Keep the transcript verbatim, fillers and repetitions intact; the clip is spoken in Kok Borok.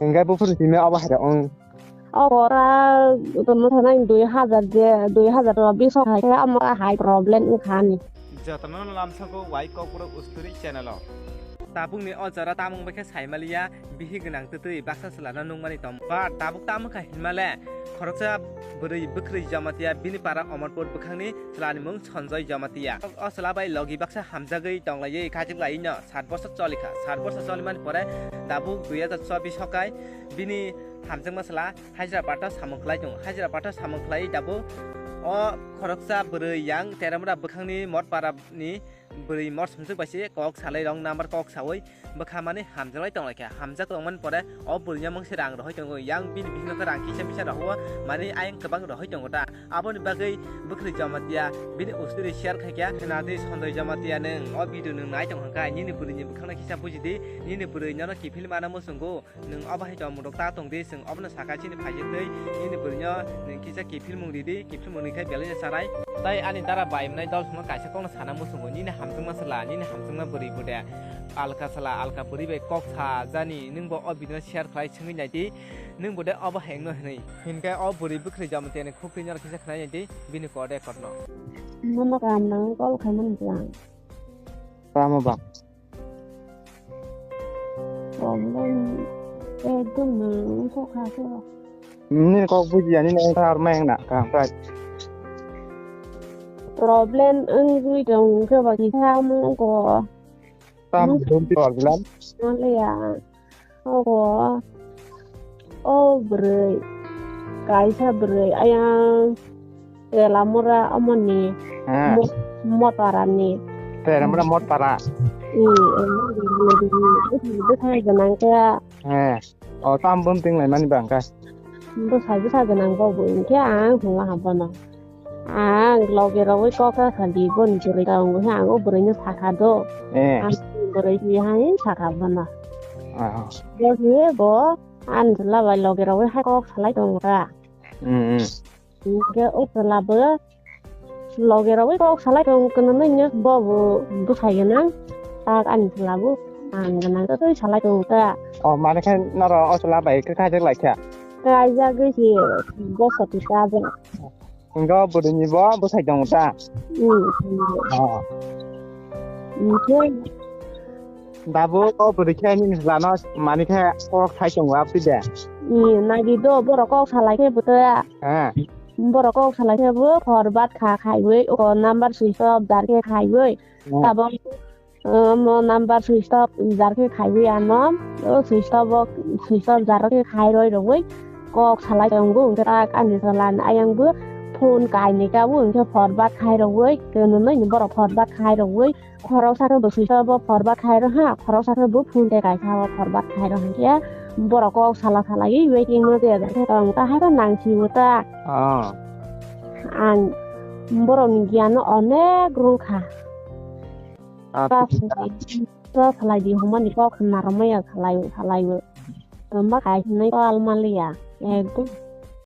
Hingke buphuru simi obo hai rok wng. O gora tongma thanai dui hazar je, dui hazar to bish hai khe amo hai problem wngkha ani. Jotono lamsako wai Kokborok Usturi channel o. Tabukni o jora tamung bai khe saimaliya, bihi gwnang twtwi baksa chwlano nungmani tong. Ba tabuk tamo kha hinmale, khoroksa bwrwi bwkhwrwi Jamatia bini para Omorpur bwkhakni chwlani mung Sanjoy Jamatia. O chwla bai logi baksa hamjagwi tonglaiwi kaichuk laino sat bosor cholikha. Sat bosor cholimani pore tabuk dui hazar chobbish hokai bini hamjakma chwla Hajra Patha samung khlai tongo. Hajra Patha samung khlai tabuk o khoroksa bwrwi yang Teramura bwkhakni Motpara ni bwrwi mor sumsok bai se kok salai wrong number kok saui bwkha mani hamjaklai tonglaikha. Hamjak tongmani pore o bwrwino mungse rang rohoi tongo. Yang bini bisingo khe rang kisa misa rohoro mani ayang kwbang rohoi tongo da. Aboni bagwi bwkhwrwi Jamatia bini usturi share khaikha. Khwnadi Sanjoy Jamatia, nwng o video nwng nai tong kha, nini bwrwini bwkhakno kisa bujidi, nini bwrwi nono kiphil mana muchungo. Nwng obo hai tongmung rok ta tong di, chwng obono saka chini phaijak twi, nini bwrwino nwng kisa kiphilmung ridi, kiphilmung rikhe belai no chanai. Tai ani dara bai mwnai dol phano kaisa kokno sana muchungo, nini hamjakma chwla, nini hamjakma bwrwi bo de alka chwla, alka bwrwi bai kok sa jani, nwng bo o video no share khlai swngwi nai di, nwng bo de obo hai wngno hinwi. Hinkhe o bwrwi bwkhwrwi Jamatia ni khuk twi norok kisa khwnai nai di, bini kok de kokno. Nono kaam nang call khaimani bwlang. Tamo ba? Problem ekdom wngkha khe. Nini kok bujiya, nini wngkha ar ma wngna kaham khe. Problem wngwi tong khe ba kisa wngkha. Tam Hmm. Problem. Maliya. Ogo, o bwrwi, kaisa bwrwi ayang Telamura omoni. Hmm. Mo-, Motpara ni. Telamura Motpara. Hmm, bwsai gwnang khe. Hmm. O tam bum ting lai mani bang khe. Bwsai bwsai gwnang bo bo hinkhe ang hwnla habono. Ang loge rogwi kok kha kha di boni bwrwi ta wngo khe ang o bwrwino sakha do. Eh. Ang bwrwi hi hai sakha bono. Ah. Bo khe bo ani chwla bai loge rogwi hai kok salai tongo ta. Hmm, hmm. Hinkhe o chwla bo loge rogwi kok salai tong kwnwi no bo bo bwsai gwnang. Tak ani chwla bo ang gwnang twi salai tongo ta. O mani khe norok o chwla bai khe khaijak lai kha. Kaijagwi se bosoti kajak. Hingke o bwrwini bo bwsai tongo ta? Hmm. Oh. Hingke Dabu o bwrwi khe nini hwlano mani khe kok sai tongo aboni de? Hmm, nai di do, borok kok salai khe bwtwi. He. Borok kok salai khe bo forward kha khaiwi, o number switch off jar khe khaiwi. Hmm. Tabok Omo number switch off jar khe khaiwi ano, o switch off o, switch off jar khe khai roi rogwi kok salai tongo, hwnkhe tak ani chwla ni ayang bo phone kainwi kabo, hwnkhe forward khai rogwi, kwnwi ni borok forward khai rogwi, khoroksa khe bo switch off o forward khai rw ha, khoroksa khe bo phone tei kaisa o forward khai rw hwnkhe borok kok sala salaiwi waiting o de jar khe tong ta hai khe nang si o ta. Oh. Ang borok ni giyan no onek rwng kha. Ah, ta phi- salai, ta salai di, humani kok narwkmaya salai, salai o. Tongma kai hinai ko almaliya. Ekdom.